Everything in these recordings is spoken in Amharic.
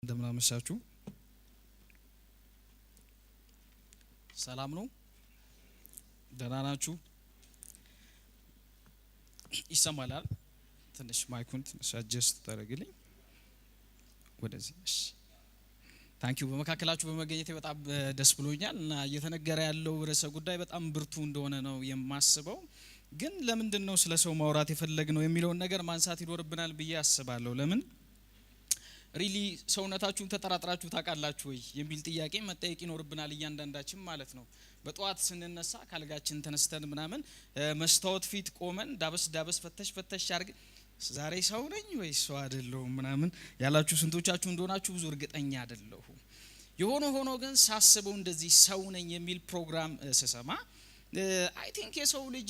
እንደምን አመሻችሁ። ሰላም ነው? ደህና ናችሁ? ይሰማል? ትንሽ mic ኡን ትንሽ adjust ታደርግልኝ ወደዚህ። እሺ፣ thank you። በመካከላችሁ በመገኘቴ በጣም ደስ ብሎኛል እና እየተነገረ ያለው ርዕሰ ጉዳይ በጣም ብርቱ እንደሆነ ነው የማስበው። ግን ለምንድን ነው ስለ ሰው ማውራት የፈለግነው የሚለውን ነገር ማንሳት ይኖርብናል ብዬ አስባለሁ። ለምን really ሰውነታችሁን ተጠራጥራችሁ ታውቃላችሁ ወይ የሚል ጥያቄ መጠየቅ ይኖርብናል እያንዳንዳችን ማለት ነው። በጠዋት ስንነሳ ካልጋችን ተነስተን ምናምን መስታወት ፊት ቆመን ዳበስ ዳበስ ፈተሽ ፈተሽ አድርግ ዛሬ ሰው ነኝ ወይ ሰው አይደለሁም ምናምን ያላችሁ ስንቶቻችሁ እንደሆናችሁ ብዙ እርግጠኛ አይደለሁም። የሆነ ሆኖ ግን ሳስበው እንደዚህ ሰው ነኝ የሚል ፕሮግራም ስሰማ I think የሰው ልጅ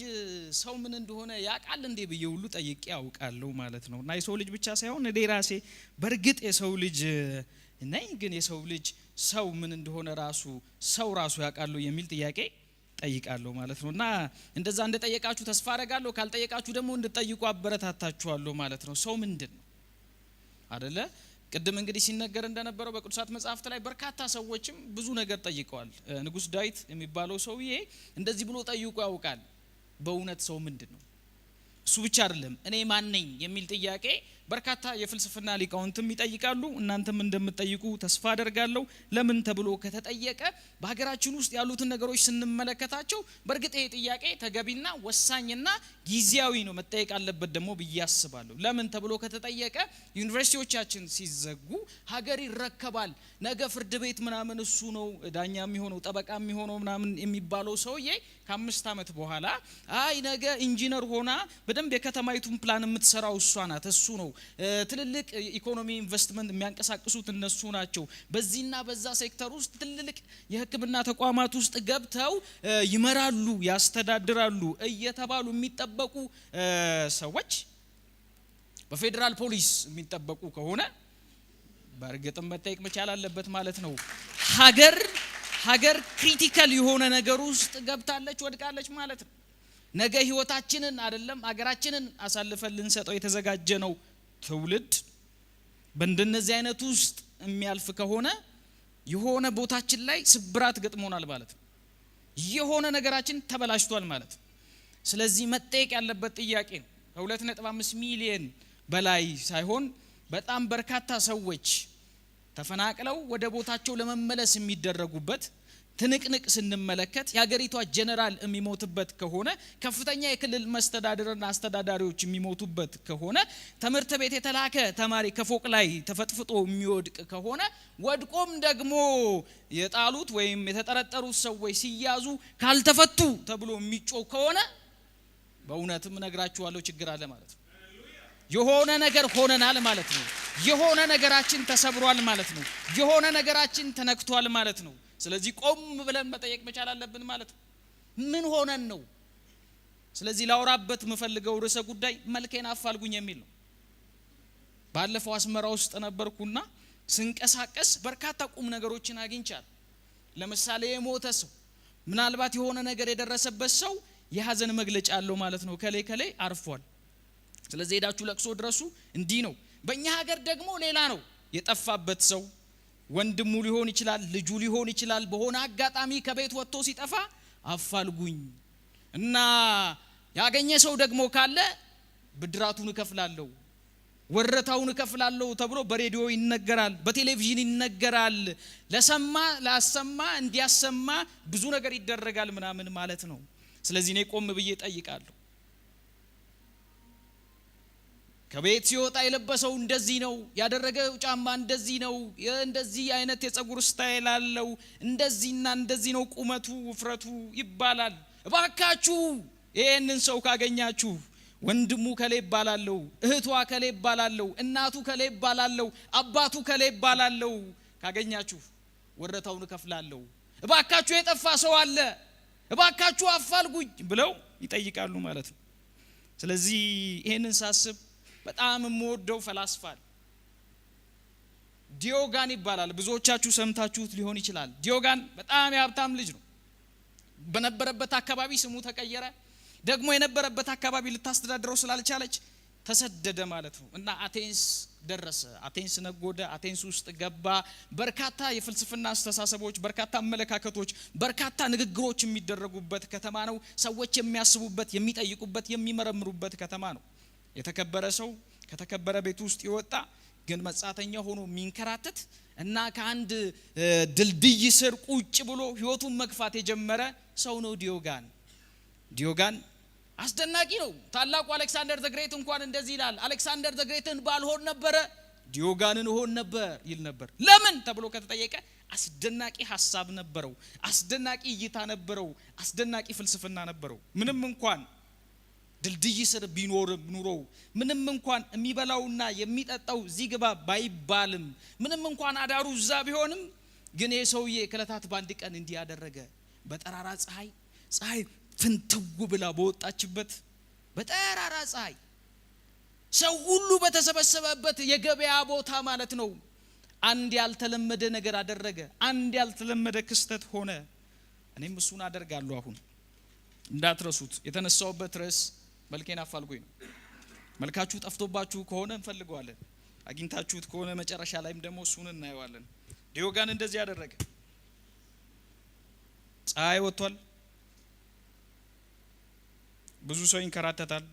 ሰው ምን እንደሆነ ያውቃል እንዴ ብዬ ሁሉ ጠይቄ ያውቃለሁ ማለት ነው። እና የሰው ልጅ ብቻ ሳይሆን እኔ ራሴ በእርግጥ የሰው ልጅ ነኝ፣ ግን የሰው ልጅ ሰው ምን እንደሆነ ራሱ ሰው ራሱ ያውቃሉ የሚል ጥያቄ ጠይቃለሁ ማለት ነው። እና እንደዛ እንደጠየቃችሁ ተስፋ አደርጋለሁ። ካልጠየቃችሁ ደግሞ እንድጠይቁ አበረታታችኋለሁ ማለት ነው። ሰው ምንድን ነው አደለ? ቅድም እንግዲህ ሲነገር እንደነበረው በቅዱሳት መጽሐፍት ላይ በርካታ ሰዎችም ብዙ ነገር ጠይቀዋል። ንጉስ ዳዊት የሚባለው ሰውዬ እንደዚህ ብሎ ጠይቆ ያውቃል። በእውነት ሰው ምንድን ነው? እሱ ብቻ አይደለም፣ እኔ ማን ነኝ የሚል ጥያቄ በርካታ የፍልስፍና ሊቃውንትም ይጠይቃሉ። እናንተም እንደምትጠይቁ ተስፋ አደርጋለሁ። ለምን ተብሎ ከተጠየቀ በሀገራችን ውስጥ ያሉትን ነገሮች ስንመለከታቸው በእርግጥ ይሄ ጥያቄ ተገቢና ወሳኝና ጊዜያዊ ነው፣ መጠየቅ አለበት ደግሞ ብዬ አስባለሁ። ለምን ተብሎ ከተጠየቀ ዩኒቨርሲቲዎቻችን ሲዘጉ ሀገር ይረከባል፣ ነገ ፍርድ ቤት ምናምን እሱ ነው ዳኛ የሚሆነው ጠበቃ የሚሆነው ምናምን የሚባለው ሰውዬ ከ5 ዓመት በኋላ አይ ነገ ኢንጂነር ሆና በደንብ የከተማይቱን ፕላን የምትሰራው እሷ ናት፣ እሱ ነው፣ ትልልቅ ኢኮኖሚ ኢንቨስትመንት የሚያንቀሳቅሱት እነሱ ናቸው፣ በዚህና በዛ ሴክተር ውስጥ ትልልቅ የሕክምና ተቋማት ውስጥ ገብተው ይመራሉ፣ ያስተዳድራሉ እየተባሉ የሚጠበቁ ሰዎች በፌዴራል ፖሊስ የሚጠበቁ ከሆነ በእርግጥም መጠየቅ መቻል አለበት ማለት ነው። ሀገር critical የሆነ ነገር ውስጥ ገብታለች፣ ወድቃለች ማለት ነው። ነገ ህይወታችንን አይደለም ሀገራችንን አሳልፈን ልንሰጠው የተዘጋጀ ነው ትውልድ በእንደነዚህ አይነት ውስጥ የሚያልፍ ከሆነ የሆነ ቦታችን ላይ ስብራት ገጥሞናል ማለት ነው። የሆነ ነገራችን ተበላሽቷል ማለት ነው። ስለዚህ መጠየቅ ያለበት ጥያቄ ነው። ከ2.5 ሚሊዮን በላይ ሳይሆን በጣም በርካታ ሰዎች ተፈናቅለው ወደ ቦታቸው ለመመለስ የሚደረጉበት ትንቅንቅ ስንመለከት የሀገሪቷ ጀነራል የሚሞትበት ከሆነ፣ ከፍተኛ የክልል መስተዳድርና አስተዳዳሪዎች የሚሞቱበት ከሆነ፣ ትምህርት ቤት የተላከ ተማሪ ከፎቅ ላይ ተፈጥፍጦ የሚወድቅ ከሆነ፣ ወድቆም ደግሞ የጣሉት ወይም የተጠረጠሩት ሰዎች ሲያዙ ካልተፈቱ ተብሎ የሚጮህ ከሆነ በእውነትም እነግራችኋለሁ ችግር አለ ማለት ነው። የሆነ ነገር ሆነናል ማለት ነው። የሆነ ነገራችን ተሰብሯል ማለት ነው። የሆነ ነገራችን ተነክቷል ማለት ነው። ስለዚህ ቆም ብለን መጠየቅ መቻል አለብን ማለት ነው። ምን ሆነን ነው? ስለዚህ ላውራበት የምፈልገው ርዕሰ ጉዳይ መልኬን አፋልጉኝ የሚል ነው። ባለፈው አስመራ ውስጥ ነበርኩና ስንቀሳቀስ በርካታ ቁም ነገሮችን አግኝቻለሁ። ለምሳሌ የሞተ ሰው ምናልባት የሆነ ነገር የደረሰበት ሰው የሀዘን መግለጫ አለው ማለት ነው። ከሌ ከሌ አርፏል፣ ስለዚህ ሄዳችሁ ለቅሶ ድረሱ እንዲህ ነው። በእኛ ሀገር ደግሞ ሌላ ነው። የጠፋበት ሰው ወንድሙ ሊሆን ይችላል፣ ልጁ ሊሆን ይችላል። በሆነ አጋጣሚ ከቤት ወጥቶ ሲጠፋ አፋልጉኝ እና ያገኘ ሰው ደግሞ ካለ ብድራቱን እከፍላለሁ፣ ወረታውን እከፍላለሁ ተብሎ በሬዲዮ ይነገራል፣ በቴሌቪዥን ይነገራል። ለሰማ ላሰማ እንዲያሰማ ብዙ ነገር ይደረጋል ምናምን ማለት ነው። ስለዚህ እኔ ቆም ብዬ እጠይቃለሁ። ከቤት ሲወጣ የለበሰው እንደዚህ ነው፣ ያደረገው ጫማ እንደዚህ ነው፣ እንደዚህ አይነት የጸጉር style አለው፣ እንደዚህና እንደዚህ ነው ቁመቱ፣ ውፍረቱ ይባላል። እባካችሁ ይሄንን ሰው ካገኛችሁ ወንድሙ ከሌ ይባላለው፣ እህቷ ከሌ ይባላለው፣ እናቱ ከሌ ይባላለው፣ አባቱ ከሌ ይባላለው፣ ካገኛችሁ ወረታውን እከፍላለሁ፣ እባካችሁ የጠፋ ሰው አለ፣ እባካችሁ አፋልጉኝ ብለው ይጠይቃሉ ማለት ነው። ስለዚህ ይሄንን ሳስብ በጣም የምወደው ፈላስፋ ዲዮጋን ይባላል። ብዙዎቻችሁ ሰምታችሁት ሊሆን ይችላል። ዲዮጋን በጣም የሀብታም ልጅ ነው። በነበረበት አካባቢ ስሙ ተቀየረ። ደግሞ የነበረበት አካባቢ ልታስተዳድረው ስላልቻለች ተሰደደ ማለት ነው። እና አቴንስ ደረሰ። አቴንስ ነጎደ። አቴንስ ውስጥ ገባ። በርካታ የፍልስፍና አስተሳሰቦች፣ በርካታ አመለካከቶች፣ በርካታ ንግግሮች የሚደረጉበት ከተማ ነው። ሰዎች የሚያስቡበት፣ የሚጠይቁበት፣ የሚመረምሩበት ከተማ ነው። የተከበረ ሰው ከተከበረ ቤት ውስጥ የወጣ ግን መጻተኛ ሆኖ የሚንከራተት እና ከአንድ ድልድይ ስር ቁጭ ብሎ ህይወቱን መግፋት የጀመረ ሰው ነው ዲዮጋን። ዲዮጋን አስደናቂ ነው። ታላቁ Alexander the Great እንኳን እንደዚህ ይላል፣ "Alexander the Great ን ባልሆን ነበረ ዲዮጋንን እሆን ነበር" ይል ነበር። ለምን ተብሎ ከተጠየቀ አስደናቂ ሀሳብ ነበረው፣ አስደናቂ እይታ ነበረው፣ አስደናቂ ፍልስፍና ነበረው። ምንም እንኳን ድልድይ ስር ቢኖርም ኑሮው፣ ምንም እንኳን የሚበላውና የሚጠጣው እዚህ ግባ ባይባልም፣ ምንም እንኳን አዳሩ እዛ ቢሆንም ግን ይህ ሰውዬ ከዕለታት በአንድ ቀን እንዲህ ያደረገ። በጠራራ ፀሐይ፣ ፀሐይ ፍንትው ብላ በወጣችበት በጠራራ ፀሐይ፣ ሰው ሁሉ በተሰበሰበበት የገበያ ቦታ ማለት ነው፣ አንድ ያልተለመደ ነገር አደረገ። አንድ ያልተለመደ ክስተት ሆነ። እኔም እሱን አደርጋለሁ። አሁን እንዳትረሱት፣ የተነሳውበት ርዕስ መልኬን አፋልጉኝ ነው። መልካችሁ ጠፍቶባችሁ ከሆነ እንፈልገዋለን። አግኝታችሁት ከሆነ መጨረሻ ላይም ደግሞ እሱን እናየዋለን። ዲዮጋን እንደዚህ ያደረገ። ፀሐይ ወጥቷል። ብዙ ሰው ይንከራተታል።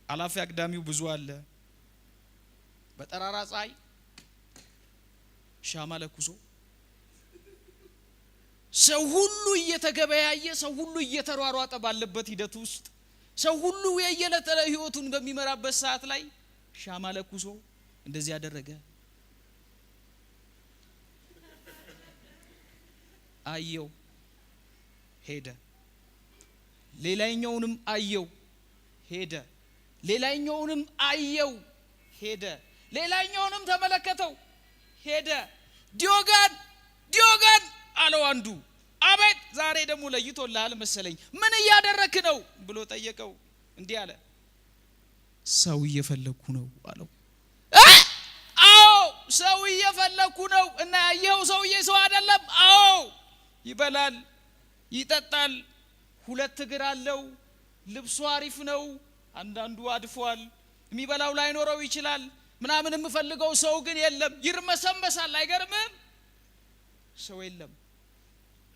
አላፊ አግዳሚው ብዙ አለ። በጠራራ ፀሐይ ሻማ ለኩሶ፣ ሰው ሁሉ እየተገበያየ፣ ሰው ሁሉ እየተሯሯጠ ባለበት ሂደት ውስጥ፣ ሰው ሁሉ የየዕለት ህይወቱን በሚመራበት ሰዓት ላይ ሻማ ለኩሶ እንደዚህ ያደረገ። አየው፣ ሄደ። ሌላኛውንም አየው፣ ሄደ። ሌላኛውንም አየው፣ ሄደ። ሌላኛውንም ተመለከተው፣ ሄደ። "ዲዮጋን፣ ዲዮጋን" አለው አንዱ። "አቤት፣ ዛሬ ደግሞ ለይቶልሃል መሰለኝ፣ ምን እያደረክ ነው?" ብሎ ጠየቀው። እንዲህ አለ፣ "ሰው እየፈለግኩ ነው" አለው። "አዎ፣ ሰው እየፈለግኩ ነው። እና ያየኸው ሰውዬ ሰው አይደለም?" "አዎ፣ ይበላል፣ ይጠጣል፣ ሁለት እግር አለው፣ ልብሱ አሪፍ ነው፣ አንዳንዱ አድፏል፣ የሚበላው ላይኖረው ይችላል ምናምን፣ የምፈልገው ሰው ግን የለም፣ ይርመሰመሳል፣ አይገርምም? ሰው የለም"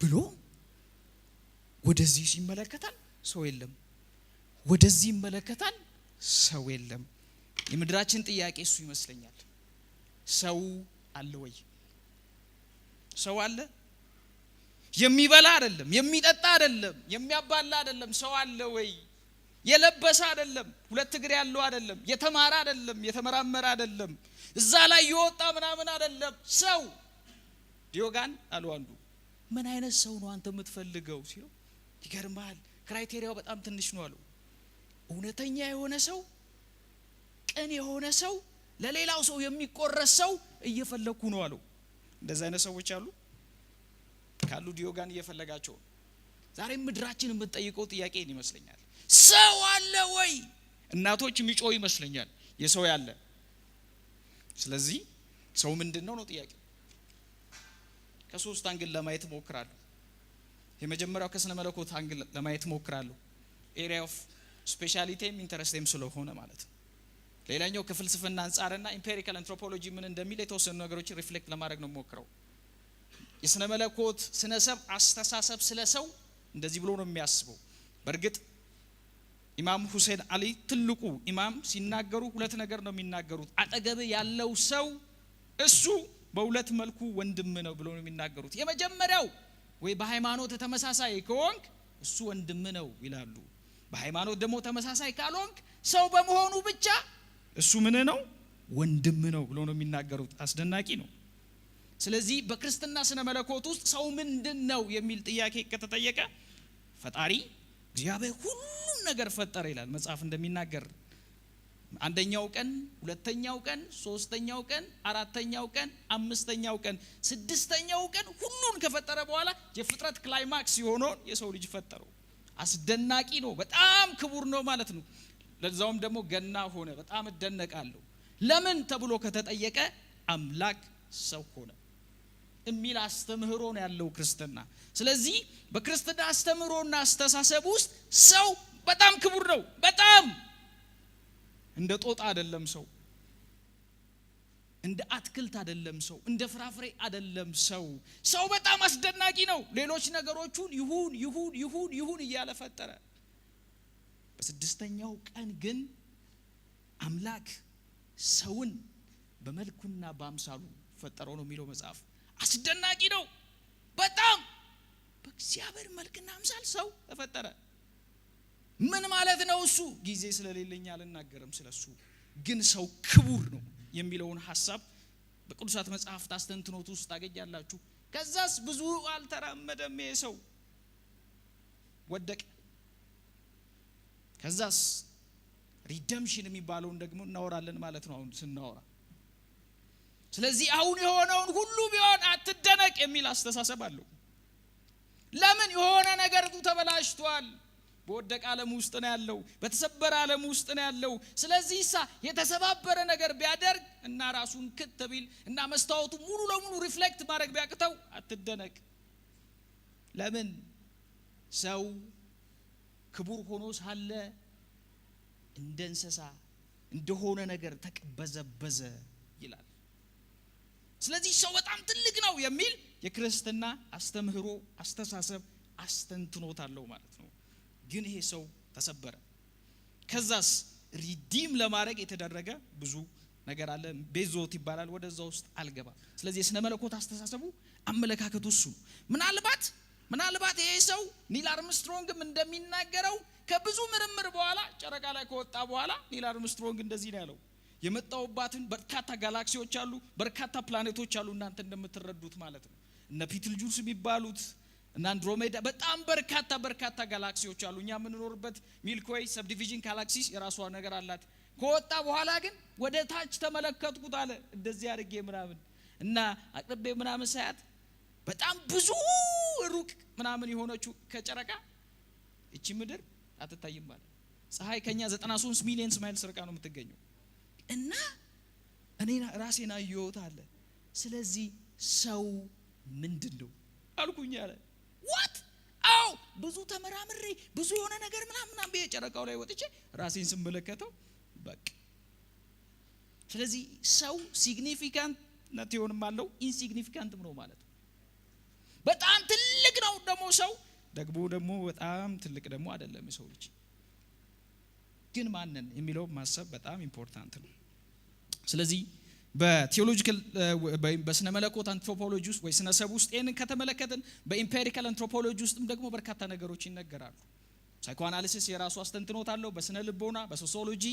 ብሎ ወደዚህ ይመለከታል፣ ሰው የለም። ወደዚህ ይመለከታል፣ ሰው የለም። የምድራችን ጥያቄ እሱ ይመስለኛል። ሰው አለ ወይ? ሰው አለ? የሚበላ አይደለም፣ የሚጠጣ አይደለም፣ የሚያባላ አይደለም። ሰው አለ ወይ? የለበሰ አይደለም፣ ሁለት እግር ያለው አይደለም፣ የተማረ አይደለም፣ የተመራመረ አይደለም፣ እዛ ላይ የወጣ ምናምን አይደለም። ሰው። "ዲዮጋን" አሉ አንዱ፣ "ምን አይነት ሰው ነው አንተ የምትፈልገው?" ሲለው፣ ይገርማል፣ criteria ው በጣም ትንሽ ነው አሉ። "እውነተኛ የሆነ ሰው፣ ቅን የሆነ ሰው፣ ለሌላው ሰው የሚቆረስ ሰው እየፈለግኩ ነው" አለው። እንደዚህ አይነት ሰዎች አሉ? ካሉ ዲዮጋን እየፈለጋቸው ነው። ዛሬ ምድራችን የምትጠይቀው ጥያቄ ይመስለኛል። ሰው አለ ወይ? እናቶች የሚጮህ ይመስለኛል፣ የሰው ያለ። ስለዚህ ሰው ምንድን ነው ነው ጥያቄ። ከሶስት angle ለማየት እሞክራለሁ። የመጀመሪያው ከስነ መለኮት angle ለማየት እሞክራለሁ። Area of specialty ም interest ኤም ስለሆነ ማለት ነው። ሌላኛው ከፍልስፍና አንጻርና empirical anthropology ምን እንደሚል የተወሰኑ ነገሮችን reflect ለማድረግ ነው የምሞክረው። የስነ መለኮት ስነ ሰብ አስተሳሰብ ስለ ሰው እንደዚህ ብሎ ነው የሚያስበው። በእርግጥ ኢማም ሁሴን አሊ፣ ትልቁ ኢማም፣ ሲናገሩ ሁለት ነገር ነው የሚናገሩት። አጠገብ ያለው ሰው እሱ በሁለት መልኩ ወንድም ነው ብሎ ነው የሚናገሩት። የመጀመሪያው ወይ በሃይማኖት ተመሳሳይ ከሆንክ እሱ ወንድም ነው ይላሉ። በሃይማኖት ደግሞ ተመሳሳይ ካልሆንክ ሰው በመሆኑ ብቻ እሱ ምን ነው? ወንድም ነው ብሎ ነው የሚናገሩት። አስደናቂ ነው። ስለዚህ በክርስትና ስነ መለኮት ውስጥ ሰው ምንድን ነው የሚል ጥያቄ ከተጠየቀ፣ ፈጣሪ እግዚአብሔር ሁሉን ነገር ፈጠረ ይላል መጽሐፍ እንደሚናገር። አንደኛው ቀን፣ ሁለተኛው ቀን፣ ሶስተኛው ቀን፣ አራተኛው ቀን፣ አምስተኛው ቀን፣ ስድስተኛው ቀን ሁሉን ከፈጠረ በኋላ የፍጥረት climax የሆነውን የሰው ልጅ ፈጠረው። አስደናቂ ነው። በጣም ክቡር ነው ማለት ነው። ለዛውም ደግሞ ገና ሆነ። በጣም እደነቃለሁ። ለምን ተብሎ ከተጠየቀ አምላክ ሰው ሆነ የሚል አስተምህሮ ነው ያለው ክርስትና። ስለዚህ በክርስትና አስተምህሮና አስተሳሰብ ውስጥ ሰው በጣም ክቡር ነው። በጣም እንደ ጦጣ አይደለም ሰው፣ እንደ አትክልት አይደለም ሰው፣ እንደ ፍራፍሬ አይደለም ሰው። ሰው በጣም አስደናቂ ነው። ሌሎች ነገሮቹን ይሁን ይሁን ይሁን ይሁን እያለ ፈጠረ። በስድስተኛው ቀን ግን አምላክ ሰውን በመልኩና በአምሳሉ ፈጠረው ነው የሚለው መጽሐፍ። አስደናቂ ነው በጣም። በእግዚአብሔር መልክና አምሳል ሰው ተፈጠረ። ምን ማለት ነው እሱ? ጊዜ ስለሌለኝ አልናገርም ስለሱ። ግን ሰው ክቡር ነው የሚለውን ሀሳብ በቅዱሳት መጽሐፍት አስተንትኖት ውስጥ ታገኛላችሁ። ከዛስ ብዙ አልተራመደም፣ ይሄ ሰው ወደቀ። ከዛስ redemption የሚባለውን ደግሞ እናወራለን ማለት ነው አሁን ስናወራ። ስለዚህ አሁን የሆነውን ሁሉ ቢሆን አትደነቅ የሚል አስተሳሰብ አለው። ለምን? የሆነ ነገር ተበላሽቷል። በወደቀ ዓለም ውስጥ ነው ያለው። በተሰበረ ዓለም ውስጥ ነው ያለው። ስለዚህ ሳ የተሰባበረ ነገር ቢያደርግ እና ራሱን ክት ቢል እና መስታወቱ ሙሉ ለሙሉ reflect ማድረግ ቢያቅተው አትደነቅ። ለምን? ሰው ክቡር ሆኖ ሳለ እንደ እንስሳ እንደሆነ ነገር ተቅበዘበዘ ይላል። ስለዚህ ሰው በጣም ትልቅ ነው የሚል የክርስትና አስተምህሮ፣ አስተሳሰብ፣ አስተንትኖት አለው ማለት ነው። ግን ይሄ ሰው ተሰበረ። ከዛስ redeem ለማድረግ የተደረገ ብዙ ነገር አለ። ቤዞት ይባላል። ወደዛ ውስጥ አልገባም። ስለዚህ የስነ መለኮት አስተሳሰቡ አመለካከቱ እሱ ነው። ምናልባት ይሄ ሰው ኒል አርምስትሮንግም እንደሚናገረው ከብዙ ምርምር በኋላ ጨረቃ ላይ ከወጣ በኋላ ኒል አርምስትሮንግ እንደዚህ ነው ያለው፦ የመጣውባትን በርካታ ጋላክሲዎች አሉ፣ በርካታ ፕላኔቶች አሉ፣ እናንተ እንደምትረዱት ማለት ነው። እነ ቢትልጁስ የሚባሉት እና አንድሮሜዳ፣ በጣም በርካታ በርካታ ጋላክሲዎች አሉ። እኛ የምንኖርበት Milky Way subdivision galaxies የራሷ ነገር አላት። ከወጣ በኋላ ግን ወደ ታች ተመለከትኩት አለ፣ እንደዚህ አድርጌ ምናምን እና አቅርቤ ምናምን ሳያት በጣም ብዙ ሩቅ ምናምን የሆነችው ከጨረቃ እቺ ምድር አትታይም አለ። ፀሐይ ከኛ 93 million miles ርቃ ነው የምትገኘው እና እኔ ራሴን አየሁት አለ። ስለዚህ ሰው ምንድን ነው አልኩኝ አለ። What? አው ብዙ ተመራምሬ ብዙ የሆነ ነገር ምናምን ምናምን ብዬ ጨረቃው ላይ ወጥቼ ራሴን ስመለከተው በቃ። ስለዚህ ሰው significant ነት የሆንም አለው፣ insignificant ም ነው ማለት ነው። በጣም ትልቅ ነው ደግሞ ሰው፣ ደግሞ በጣም ትልቅ ደግሞ አይደለም። የሰው ልጅ ግን ማንን የሚለው ማሰብ በጣም important ነው። ስለዚህ በ theological፣ በስነ መለኮት አንትሮፖሎጂ ውስጥ ወይ ስነ ሰብ ውስጥ ይህንን ከተመለከትን በ empirical anthropology ውስጥም ደግሞ በርካታ ነገሮች ይነገራሉ። Psychoanalysis የራሱ አስተንትኖት አለው። በስነ ልቦና፣ በሶሲዮሎጂ፣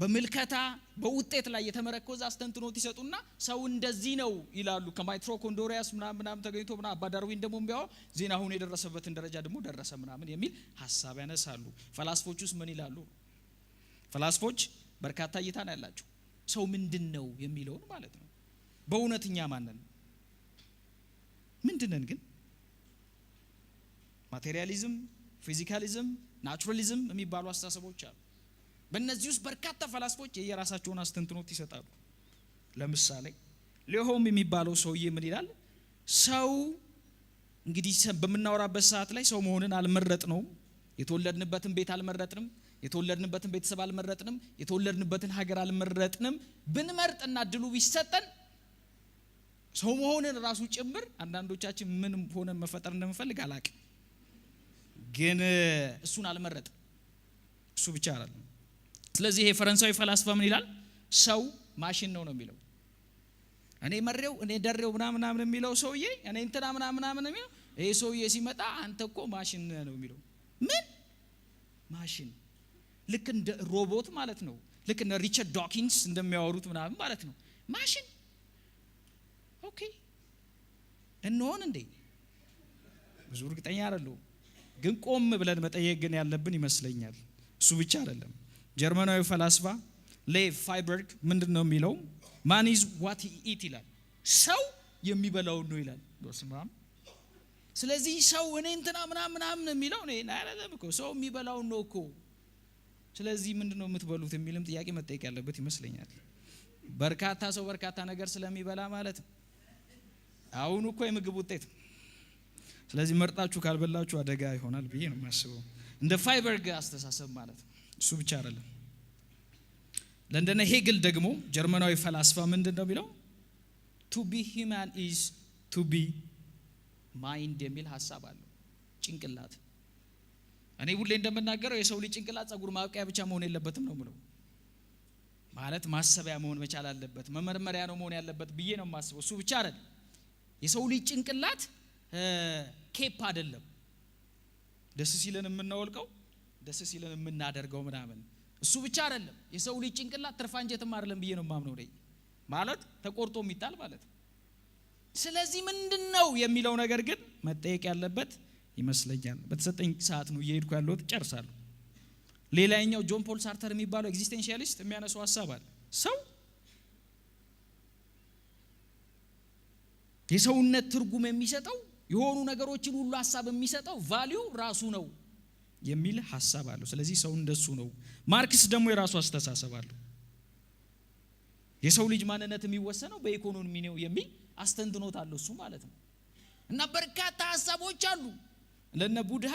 በምልከታ፣ በውጤት ላይ የተመረኮዘ አስተንትኖት ይሰጡና ሰው እንደዚህ ነው ይላሉ። ከ mitochondrias ምናምን ምናምን ተገኝቶ ምናምን አባ ዳርዊን ደግሞ ቢያው ዜና አሁን የደረሰበትን ደረጃ ደግሞ ደረሰ ምናምን የሚል ሀሳብ ያነሳሉ። ፈላስፎች ውስጥ ምን ይላሉ? ፈላስፎች በርካታ እይታ ነው ያላቸው ሰው ምንድን ነው የሚለውን ማለት ነው። በእውነትኛ ማንን ምንድነን ግን? Materialism፣ physicalism፣ naturalism የሚባሉ አስተሳሰቦች አሉ። በእነዚህ ውስጥ በርካታ ፈላስፎች የየራሳቸውን አስተንትኖት ይሰጣሉ። ለምሳሌ ሌሆም የሚባለው ሰውዬ ምን ይላል? ሰው እንግዲህ በምናወራበት ሰዓት ላይ ሰው መሆንን አልመረጥነውም። የተወለድንበትን ቤት አልመረጥንም። የተወለድንበትን ቤተሰብ አልመረጥንም። የተወለድንበትን ሀገር አልመረጥንም። ብንመርጥና እድሉ ቢሰጠን ሰው መሆንን ራሱ ጭምር አንዳንዶቻችን ምን ሆነን መፈጠር እንደምንፈልግ አላቅም፣ ግን እሱን አልመረጥም። እሱ ብቻ አይደለም። ስለዚህ ይሄ ፈረንሳዊ ፈላስፋ ምን ይላል? ሰው ማሽን ነው ነው የሚለው። እኔ መሬው፣ እኔ ደሬው ምናምን ምናምን የሚለው ሰውዬ፣ እኔ እንትና ምናምን ምናምን የሚለው ይሄ ሰውዬ ሲመጣ አንተ እኮ ማሽን ነው የሚለው። ምን ማሽን? ልክ እንደ ሮቦት ማለት ነው። ልክ እንደ ሪቻርድ ዶኪንስ እንደሚያወሩት ምናምን ማለት ነው። ማሽን፣ okay እንሆን እንዴ? ብዙ እርግጠኛ አይደለሁም፣ ግን ቆም ብለን መጠየቅ ግን ያለብን ይመስለኛል። እሱ ብቻ አይደለም። ጀርመናዊ ፈላስፋ ሌቭ ፋይበርግ ምንድን ነው የሚለው? "Man is what he eat" ይላል። ሰው የሚበላውን ነው ይላል። በስመ አብ። ስለዚህ ሰው እኔ እንትና ምናምን ምናምን የሚለው እኔ አይደለም እኮ፣ ሰው የሚበላውን ነው እኮ። ስለዚህ ምንድን ነው የምትበሉት የሚልም ጥያቄ መጠየቅ ያለበት ይመስለኛል። በርካታ ሰው በርካታ ነገር ስለሚበላ ማለት ነው። አሁን እኮ የምግብ ውጤት። ስለዚህ መርጣችሁ ካልበላችሁ አደጋ ይሆናል ብዬ ነው የማስበው። እንደ ፋይበርግ አስተሳሰብ ማለት ነው። እሱ ብቻ አይደለም። ለእንደነ ሄግል ደግሞ፣ ጀርመናዊ ፈላስፋ፣ ምንድን ነው የሚለው? "To be human is to be mind" የሚል ሀሳብ አለው። ጭንቅላት። እኔ ሁሌ እንደምናገረው የሰው ልጅ ጭንቅላት ጸጉር ማብቀያ ብቻ መሆን የለበትም ነው ምለው። ማለት ማሰቢያ መሆን መቻል አለበት፣ መመርመሪያ ነው መሆን ያለበት ብዬ ነው የማስበው። እሱ ብቻ አይደለም። የሰው ልጅ ጭንቅላት cape አይደለም። ደስ ሲለን የምናወልቀው፣ ደስ ሲለን የምናደርገው ምናምን። እሱ ብቻ አይደለም። የሰው ልጅ ጭንቅላት ትርፍ አንጀትም አይደለም ብዬ ነው የማምነው እኔ። ማለት ተቆርጦ የሚጣል ማለት ነው። ስለዚህ ምንድን ነው የሚለው ነገር ግን መጠየቅ ያለበት ይመስለኛል። በተሰጠኝ ሰዓት ነው እየሄድኩ ያለሁት፣ ጨርሳለሁ። ሌላኛው ጆን ፖል ሳርተር የሚባለው existentialist የሚያነሳው ሀሳብ አለ። ሰው የሰውነት ትርጉም የሚሰጠው፣ የሆኑ ነገሮችን ሁሉ ሀሳብ የሚሰጠው value ራሱ ነው የሚል ሀሳብ አለው። ስለዚህ ሰው እንደሱ ነው። ማርክስ ደግሞ የራሱ አስተሳሰብ አለው። የሰው ልጅ ማንነት የሚወሰነው በኢኮኖሚ ነው የሚል አስተንትኖት አለው እሱ ማለት ነው። እና በርካታ ሀሳቦች አሉ። ለነ ቡድሃ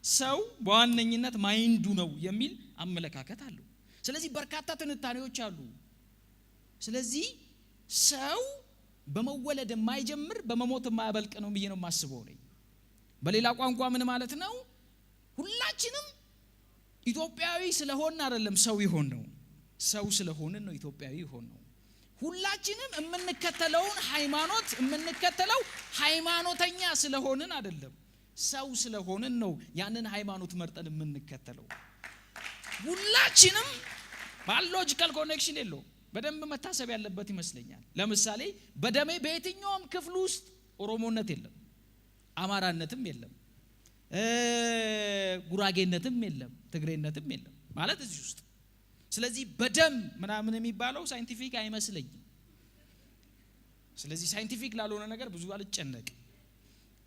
ሰው በዋነኝነት mind ኡ ነው የሚል አመለካከት አለው። ስለዚህ በርካታ ትንታኔዎች አሉ። ስለዚህ ሰው በመወለድ የማይጀምር፣ በመሞት የማያበቃ ነው ብዬ ነው የማስበው እኔ። በሌላ ቋንቋ ምን ማለት ነው? ሁላችንም ኢትዮጵያዊ ስለሆንን አይደለም ሰው የሆንነው፣ ሰው ስለሆንን ነው ኢትዮጵያዊ የሆንነው። ሁላችንም የምንከተለውን ሃይማኖት የምንከተለው ሃይማኖተኛ ስለሆንን አይደለም፣ ሰው ስለሆንን ነው ያንን ሃይማኖት መርጠን የምንከተለው። ሁላችንም biological connection የለውም። በደንብ መታሰብ ያለበት ይመስለኛል። ለምሳሌ በደሜ በየትኛውም ክፍል ውስጥ ኦሮሞነት የለም፣ አማራነትም የለም፣ ጉራጌነትም የለም፣ ትግሬነትም የለም ማለት እዚህ ውስጥ። ስለዚህ በደም ምናምን የሚባለው scientific አይመስለኝም። ስለዚህ scientific ላልሆነ ነገር ብዙ አልጨነቅም።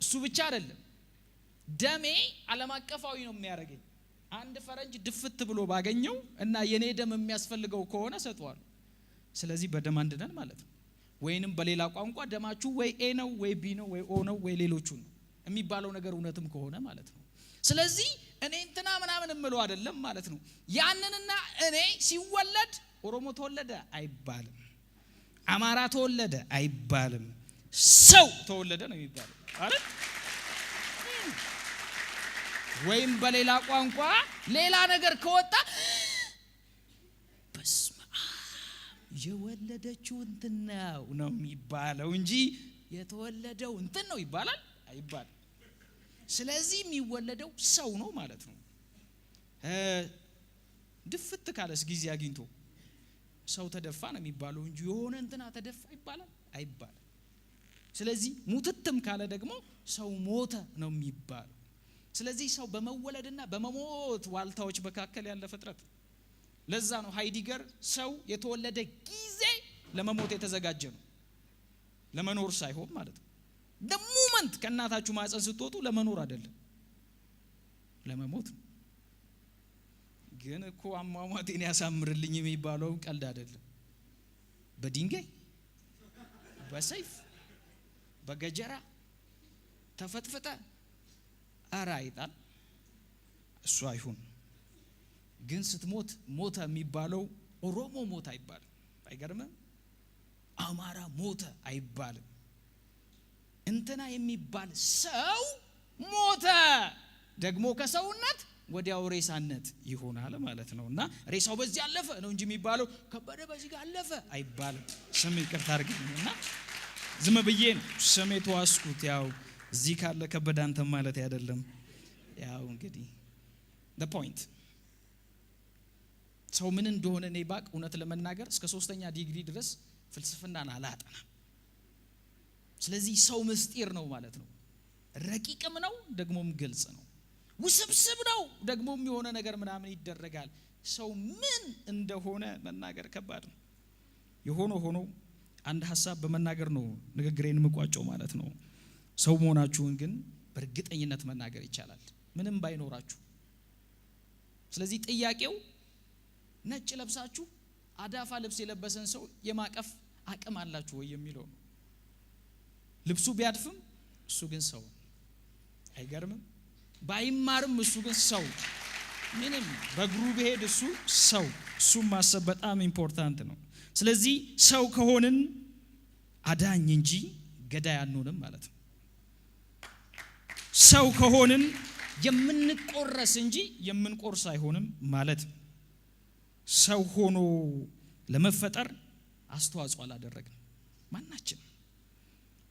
እሱ ብቻ አይደለም፣ ደሜ ዓለም አቀፋዊ ነው የሚያደርገኝ። አንድ ፈረንጅ ድፍት ብሎ ባገኘው እና የኔ ደም የሚያስፈልገው ከሆነ ሰጠዋለሁ። ስለዚህ በደም አንድ ነን ማለት ነው። ወይንም በሌላ ቋንቋ ደማችሁ ወይ A ነው፣ ወይ B ነው፣ ወይ O ነው፣ ወይ ሌሎቹ ነው የሚባለው ነገር እውነትም ከሆነ ማለት ነው። ስለዚህ እኔ እንትና ምናምን እምለው አይደለም ማለት ነው። ያንንና እኔ ሲወለድ ኦሮሞ ተወለደ አይባልም፣ አማራ ተወለደ አይባልም፣ ሰው ተወለደ ነው የሚባለው አይደል? ወይም በሌላ ቋንቋ ሌላ ነገር ከወጣ በስመ አብ የወለደችው እንትን ነው ነው የሚባለው እንጂ የተወለደው እንትን ነው ይባላል አይባልም። ስለዚህ የሚወለደው ሰው ነው ማለት ነው። ድፍት ካለስ ጊዜ አግኝቶ ሰው ተደፋ ነው የሚባለው እንጂ የሆነ እንትና ተደፋ ይባላል አይባልም። ስለዚህ ሙትትም ካለ ደግሞ ሰው ሞተ ነው የሚባለው። ስለዚህ ሰው በመወለድና በመሞት ዋልታዎች መካከል ያለ ፍጥረት። ለዛ ነው ሃይዲገር ሰው የተወለደ ጊዜ ለመሞት የተዘጋጀ ነው፣ ለመኖር ሳይሆን ማለት ነው። The moment ከእናታችሁ ማህፀን ስትወጡ ለመኖር አይደለም፣ ለመሞት ነው። ግን እኮ አሟሟቴን ያሳምርልኝ የሚባለው ቀልድ አይደለም። በድንጋይ፣ በሰይፍ፣ በገጀራ ተፈጥፍጠ፣ ኧረ አይጣል፣ እሱ አይሁን። ግን ስትሞት ሞተ የሚባለው ኦሮሞ ሞተ አይባልም። አይገርምም? አማራ ሞተ አይባልም። እንትና የሚባል ሰው ሞተ፣ ደግሞ ከሰውነት ወዲያው ሬሳነት ይሆናል ማለት ነው። እና ሬሳው በዚህ አለፈ ነው እንጂ የሚባለው ከበደ በዚህ ጋር አለፈ አይባልም። ስም ይቅርታ አድርግልኝ እና ዝም ብዬ ነው ስም የተዋስኩት። ያው እዚህ ካለ ከበደ አንተ ማለት አይደለም። ያው እንግዲህ the point ሰው ምን እንደሆነ እኔ ባቅ፣ እውነት ለመናገር እስከ ሶስተኛ ዲግሪ ድረስ ፍልስፍናን አላጠናም። ስለዚህ ሰው ምስጢር ነው ማለት ነው። ረቂቅም ነው፣ ደግሞም ግልጽ ነው። ውስብስብ ነው፣ ደግሞም የሆነ ነገር ምናምን ይደረጋል። ሰው ምን እንደሆነ መናገር ከባድ ነው። የሆነ ሆኖ አንድ ሀሳብ በመናገር ነው ንግግሬን የምቋጨው ማለት ነው። ሰው መሆናችሁን ግን በእርግጠኝነት መናገር ይቻላል፣ ምንም ባይኖራችሁ። ስለዚህ ጥያቄው ነጭ ለብሳችሁ አዳፋ ልብስ የለበሰን ሰው የማቀፍ አቅም አላችሁ ወይ የሚለው ነው። ልብሱ ቢያድፍም እሱ ግን ሰው ነው። አይገርምም? ባይማርም እሱ ግን ሰው። ምንም በእግሩ ብሄድ እሱ ሰው፣ እሱም ማሰብ በጣም important ነው። ስለዚህ ሰው ከሆንን አዳኝ እንጂ ገዳይ አንሆንም ማለት ነው። ሰው ከሆንን የምንቆረስ እንጂ የምንቆርስ አይሆንም ማለት ነው። ሰው ሆኖ ለመፈጠር አስተዋጽኦ አላደረግንም ማናችን።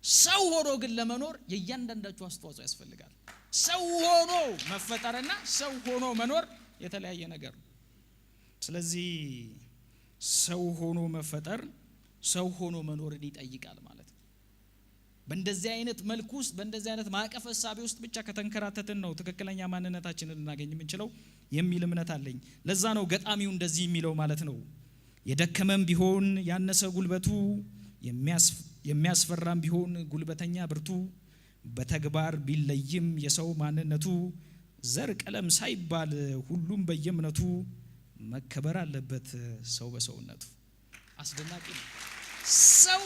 ሰው ሆኖ ግን ለመኖር የእያንዳንዳችሁ አስተዋጽኦ ያስፈልጋል። ሰው ሆኖ መፈጠርና ሰው ሆኖ መኖር የተለያየ ነገር ነው። ስለዚህ ሰው ሆኖ መፈጠር ሰው ሆኖ መኖርን ይጠይቃል ማለት ነው። በእንደዚህ አይነት መልኩ ውስጥ፣ በእንደዚህ አይነት ማዕቀፍ እሳቤ ውስጥ ብቻ ከተንከራተትን ነው ትክክለኛ ማንነታችንን ልናገኝ የምንችለው የሚል እምነት አለኝ። ለዛ ነው ገጣሚው እንደዚህ የሚለው ማለት ነው። የደከመም ቢሆን ያነሰ ጉልበቱ፣ የሚያስፈራም ቢሆን ጉልበተኛ ብርቱ፣ በተግባር ቢለይም የሰው ማንነቱ፣ ዘር ቀለም ሳይባል ሁሉም በየእምነቱ መከበር አለበት ሰው በሰውነቱ። አስደናቂ ነው። ሰው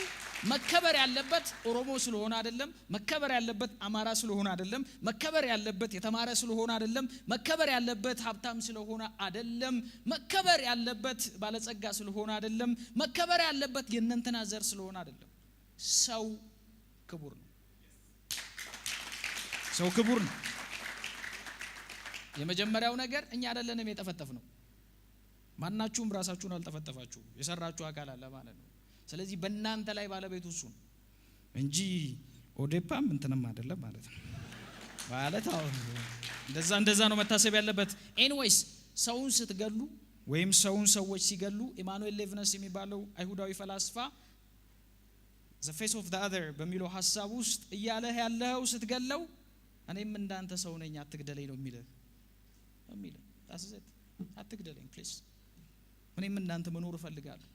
መከበር ያለበት ኦሮሞ ስለሆነ አይደለም። መከበር ያለበት አማራ ስለሆነ አይደለም። መከበር ያለበት የተማረ ስለሆነ አይደለም። መከበር ያለበት ሀብታም ስለሆነ አይደለም። መከበር ያለበት ባለጸጋ ስለሆነ አይደለም። መከበር ያለበት የእነንትና ዘር ስለሆነ አይደለም። ሰው ክቡር ነው። ሰው ክቡር ነው። የመጀመሪያው ነገር እኛ አይደለንም የጠፈጠፍነው። ማናችሁም ራሳችሁን አልጠፈጠፋችሁም። የሰራችሁ አካል አለ ማለት ነው። ስለዚህ በእናንተ ላይ ባለቤቱ እሱ ነው እንጂ ኦዴፓም እንትንም አይደለም ማለት ነው። ማለት አሁን እንደዛ እንደዛ ነው መታሰብ ያለበት። Anyways፣ ሰውን ስትገሉ ወይም ሰውን ሰዎች ሲገሉ፣ ኢማኑኤል ሌቪናስ የሚባለው አይሁዳዊ ፈላስፋ "The Face of the Other" በሚለው ሀሳብ ውስጥ እያለህ ያለው ስትገለው እኔም እንዳንተ ሰው ነኝ፣ አትግደለኝ ነው የሚልህ። That's it። አትግደለኝ please። እኔም እንዳንተ መኖር እፈልጋለሁ።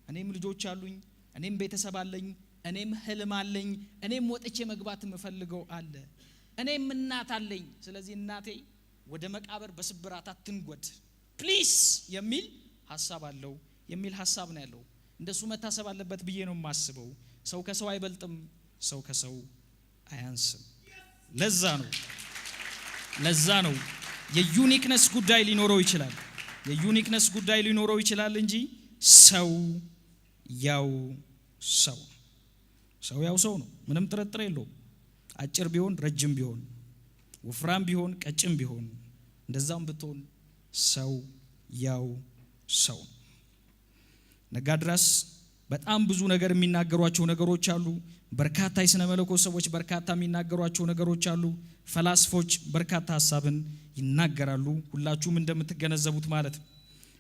እኔም ልጆች አሉኝ፣ እኔም ቤተሰብ አለኝ፣ እኔም ህልም አለኝ፣ እኔም ወጥቼ መግባት የምፈልገው አለ፣ እኔም እናት አለኝ። ስለዚህ እናቴ ወደ መቃብር በስብራት አትንጎድ please የሚል ሀሳብ አለው የሚል ሀሳብ ነው ያለው። እንደሱ መታሰብ አለበት ብዬ ነው የማስበው። ሰው ከሰው አይበልጥም፣ ሰው ከሰው አያንስም። ለዛ ነው የ uniqueness ጉዳይ ሊኖረው ይችላል፣ የ uniqueness ጉዳይ ሊኖረው ይችላል እንጂ ሰው ያው ሰው፣ ሰው ያው ሰው ነው። ምንም ጥርጥር የለውም። አጭር ቢሆን፣ ረጅም ቢሆን፣ ወፍራም ቢሆን፣ ቀጭን ቢሆን፣ እንደዛም ብትሆን ሰው ያው ሰው ነው። ነጋድራስ በጣም ብዙ ነገር የሚናገሯቸው ነገሮች አሉ። በርካታ የስነ መለኮት ሰዎች በርካታ የሚናገሯቸው ነገሮች አሉ። ፈላስፎች በርካታ ሀሳብን ይናገራሉ። ሁላችሁም እንደምትገነዘቡት ማለት ነው።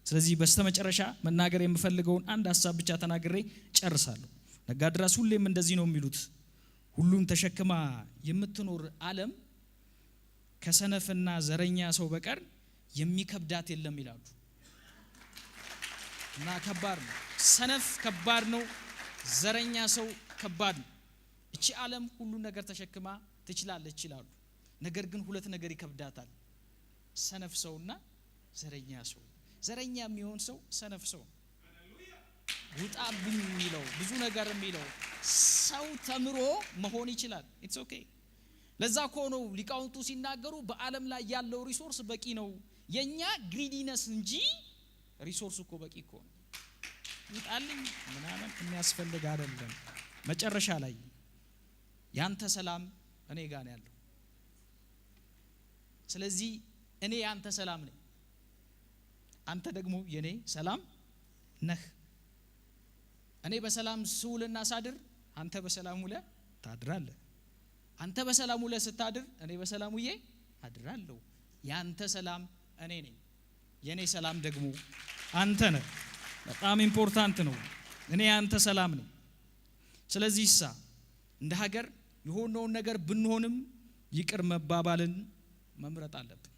ስለዚህ በስተመጨረሻ መናገር የምፈልገውን አንድ ሀሳብ ብቻ ተናግሬ ጨርሳለሁ። ነጋድራስ ሁሌም እንደዚህ ነው የሚሉት። ሁሉን ተሸክማ የምትኖር ዓለም ከሰነፍና ዘረኛ ሰው በቀር የሚከብዳት የለም ይላሉ። እና ከባድ ነው። ሰነፍ ከባድ ነው። ዘረኛ ሰው ከባድ ነው። እቺ ዓለም ሁሉን ነገር ተሸክማ ትችላለች ይላሉ። ነገር ግን ሁለት ነገር ይከብዳታል፣ ሰነፍ ሰውና ዘረኛ ሰው። ዘረኛ የሚሆን ሰው ሰነፍ ሰው፣ ውጣብኝ የሚለው፣ ብዙ ነገር የሚለው ሰው ተምሮ መሆን ይችላል። It's okay። ለዛ እኮ ነው ሊቃውንቱ ሲናገሩ በዓለም ላይ ያለው resource በቂ ነው፣ የኛ greediness እንጂ resource እኮ በቂ እኮ ነው። ውጣልኝ ምናምን የሚያስፈልግ አይደለም። መጨረሻ ላይ ያንተ ሰላም እኔ ጋር ነው ያለው። ስለዚህ እኔ ያንተ ሰላም ነኝ፣ አንተ ደግሞ የኔ ሰላም ነህ። እኔ በሰላም ስውልና ሳድር አንተ በሰላም ውለህ ታድራለህ። አንተ በሰላም ውለህ ስታድር እኔ በሰላም ውዬ አድራለሁ። ያንተ ሰላም እኔ ነኝ፣ የኔ ሰላም ደግሞ አንተ ነህ። በጣም important ነው። እኔ ያንተ ሰላም ነኝ። ስለዚህ ሳ እንደ ሀገር የሆነውን ነገር ብንሆንም ይቅር መባባልን መምረጥ አለብን።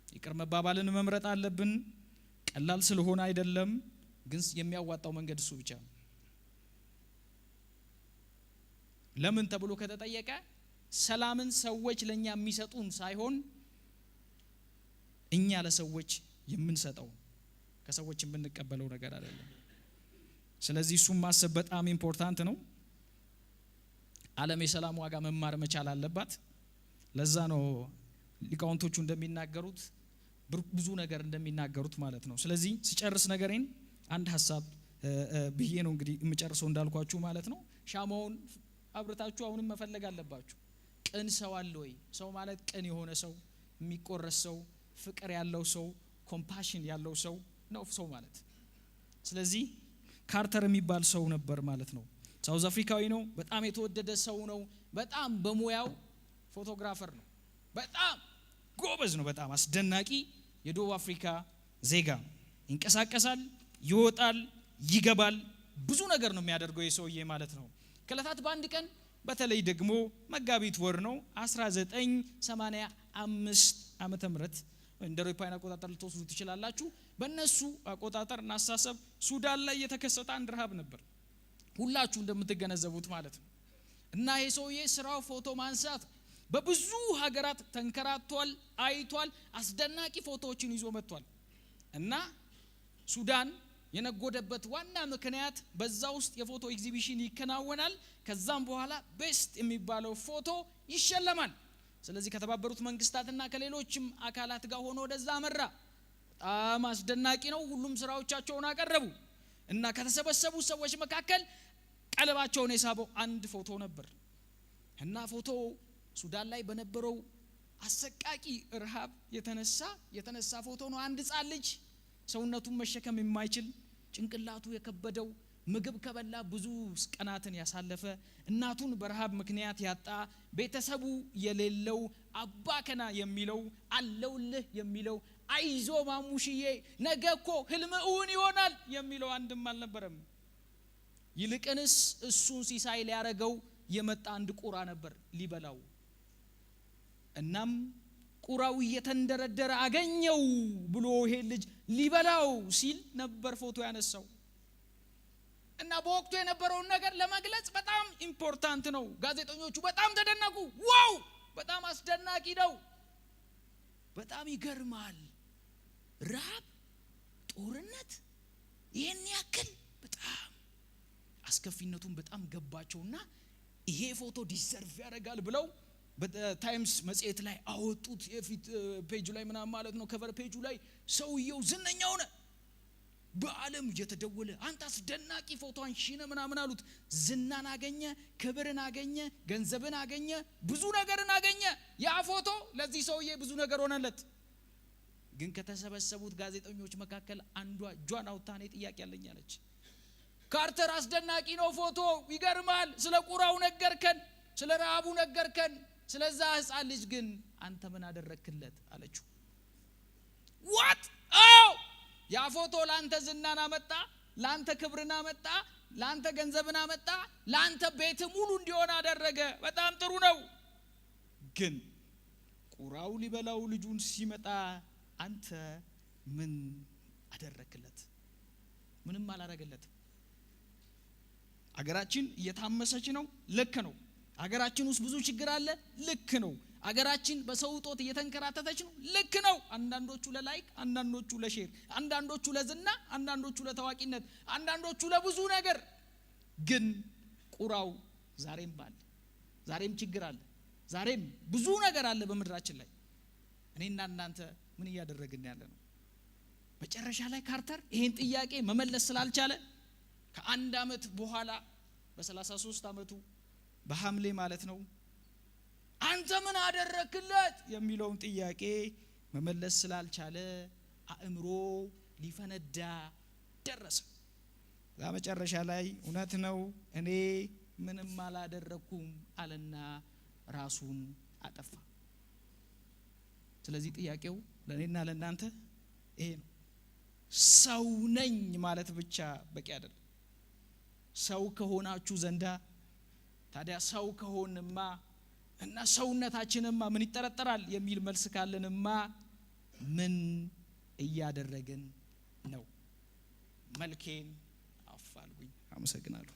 ይቅር መባባልን መምረጥ አለብን። ቀላል ስለሆነ አይደለም፣ ግን የሚያዋጣው መንገድ እሱ ብቻ ነው። ለምን ተብሎ ከተጠየቀ ሰላምን ሰዎች ለኛ የሚሰጡን ሳይሆን እኛ ለሰዎች የምንሰጠው፣ ከሰዎች የምንቀበለው ነገር አይደለም። ስለዚህ እሱም ማሰብ በጣም important ነው። ዓለም የሰላም ዋጋ መማር መቻል አለባት። ለዛ ነው ሊቃውንቶቹ እንደሚናገሩት ብዙ ነገር እንደሚናገሩት ማለት ነው። ስለዚህ ስጨርስ ነገሬን አንድ ሀሳብ ብዬ ነው እንግዲህ የምጨርሰው እንዳልኳችሁ ማለት ነው። ሻማውን አብርታችሁ አሁንም መፈለግ አለባችሁ። ቅን ሰው አለ ወይ? ሰው ማለት ቅን የሆነ ሰው፣ የሚቆረስ ሰው፣ ፍቅር ያለው ሰው፣ compassion ያለው ሰው ነው ሰው ማለት። ስለዚህ ካርተር የሚባል ሰው ነበር ማለት ነው። ሳውዝ አፍሪካዊ ነው። በጣም የተወደደ ሰው ነው። በጣም በሙያው photographer ነው። በጣም ጎበዝ ነው። በጣም አስደናቂ የደቡብ አፍሪካ ዜጋ ነው። ይንቀሳቀሳል፣ ይወጣል፣ ይገባል። ብዙ ነገር ነው የሚያደርገው የሰውዬ ማለት ነው። ከዕለታት በአንድ ቀን፣ በተለይ ደግሞ መጋቢት ወር ነው፣ 1985 ዓመተ ምህረት እንደ አውሮፓውያን አቆጣጠር ልትወስዱ ትችላላችሁ። በእነሱ አቆጣጠር እና አሳሰብ ሱዳን ላይ የተከሰተ አንድ ረሃብ ነበር፣ ሁላችሁ እንደምትገነዘቡት ማለት ነው። እና ይሄ ሰውዬ ስራው ፎቶ ማንሳት፣ በብዙ ሀገራት ተንከራቷል፣ አይቷል፣ አስደናቂ ፎቶዎችን ይዞ መጥቷል። እና ሱዳን የነጎደበት ዋና ምክንያት በዛ ውስጥ የፎቶ ኤግዚቢሽን ይከናወናል። ከዛም በኋላ best የሚባለው ፎቶ ይሸለማል። ስለዚህ ከተባበሩት መንግስታትና ከሌሎችም አካላት ጋር ሆኖ ወደዛ አመራ። በጣም አስደናቂ ነው። ሁሉም ስራዎቻቸውን አቀረቡ እና ከተሰበሰቡ ሰዎች መካከል ቀልባቸውን የሳበው አንድ ፎቶ ነበር። እና ፎቶ ሱዳን ላይ በነበረው አሰቃቂ ረሃብ የተነሳ ፎቶ ነው። አንድ ህጻን ልጅ፣ ሰውነቱን መሸከም የማይችል፣ ጭንቅላቱ የከበደው፣ ምግብ ከበላ ብዙ ቀናትን ያሳለፈ፣ እናቱን በረሃብ ምክንያት ያጣ፣ ቤተሰቡ የሌለው፣ አባከና የሚለው፣ አለውልህ የሚለው፣ አይዞ ማሙሽዬ ነገ እኮ ህልም እውን ይሆናል የሚለው አንድም አልነበረም። ይልቅንስ እሱን ሲሳይ ሊያረገው የመጣ አንድ ቁራ ነበር ሊበላው። እናም ቁራው እየተንደረደረ አገኘው ብሎ ይሄ ልጅ ሊበላው ሲል ነበር ፎቶ ያነሳው። እና በወቅቱ የነበረውን ነገር ለመግለጽ በጣም important ነው። ጋዜጠኞቹ በጣም ተደነቁ። Wow፣ በጣም አስደናቂ ነው። በጣም ይገርማል። ረሃብ፣ ጦርነት ይህን ያክል በጣም አስከፊነቱን በጣም ገባቸውና ይሄ ፎቶ deserve ያደርጋል ብለው በታይምስ መጽሔት ላይ አወጡት። የፊት ፔጁ ላይ ምናምን ማለት ነው፣ cover page ኡ ላይ ሰውየው ዝነኛ ሆነ። በዓለም እየተደወለ አንተ አስደናቂ ፎቶ አንሺ ነህ ምናምን አሉት። ዝናን አገኘ፣ ክብርን አገኘ፣ ገንዘብን አገኘ፣ ብዙ ነገርን አገኘ። ያ ፎቶ ለዚህ ሰውዬ ብዙ ነገር ሆነለት። ግን ከተሰበሰቡት ጋዜጠኞች መካከል አንዷ እጇን አውጥታ እኔ ጥያቄ አለኝ አለች። ካርተር፣ አስደናቂ ነው ፎቶ፣ ይገርማል። ስለ ቁራው ነገርከን፣ ስለ ረሃቡ ነገርከን፣ ስለዛ ህፃን ልጅ ግን አንተ ምን አደረክለት አለችው። What? አዎ፣ ያ ፎቶ ለአንተ ዝናን አመጣ፣ ለአንተ ክብርን አመጣ፣ ለአንተ ገንዘብን አመጣ፣ ለአንተ ቤት ሙሉ እንዲሆን አደረገ። በጣም ጥሩ ነው። ግን ቁራው ሊበላው ልጁን ሲመጣ አንተ ምን አደረክለት? ምንም አላረገለትም። አገራችን እየታመሰች ነው። ልክ ነው። አገራችን ውስጥ ብዙ ችግር አለ። ልክ ነው። አገራችን በሰው እጦት እየተንከራተተች ነው። ልክ ነው። አንዳንዶቹ ለ like፣ አንዳንዶቹ ለ share፣ አንዳንዶቹ ለዝና፣ አንዳንዶቹ ለታዋቂነት፣ አንዳንዶቹ ለብዙ ነገር። ግን ቁራው ዛሬም አለ። ዛሬም ችግር አለ። ዛሬም ብዙ ነገር አለ በምድራችን ላይ። እኔና እናንተ ምን እያደረግን ያለ ነው? መጨረሻ ላይ ካርተር ይሄን ጥያቄ መመለስ ስላልቻለ ከአንድ አመት በኋላ በ33 አመቱ በሐምሌ ማለት ነው፣ አንተ ምን አደረክለት የሚለውን ጥያቄ መመለስ ስላልቻለ አእምሮ ሊፈነዳ ደረሰ። እዛ መጨረሻ ላይ እውነት ነው፣ እኔ ምንም አላደረኩም አለና ራሱን አጠፋ። ስለዚህ ጥያቄው ለእኔና ለእናንተ ይሄ ነው። ሰው ነኝ ማለት ብቻ በቂ አይደለም። ሰው ከሆናችሁ ዘንዳ ታዲያ ሰው ከሆንማ እና ሰውነታችንማ ምን ይጠረጠራል የሚል መልስ ካለንማ ምን እያደረግን ነው? መልኬን አፋልጉኝ። አመሰግናለሁ።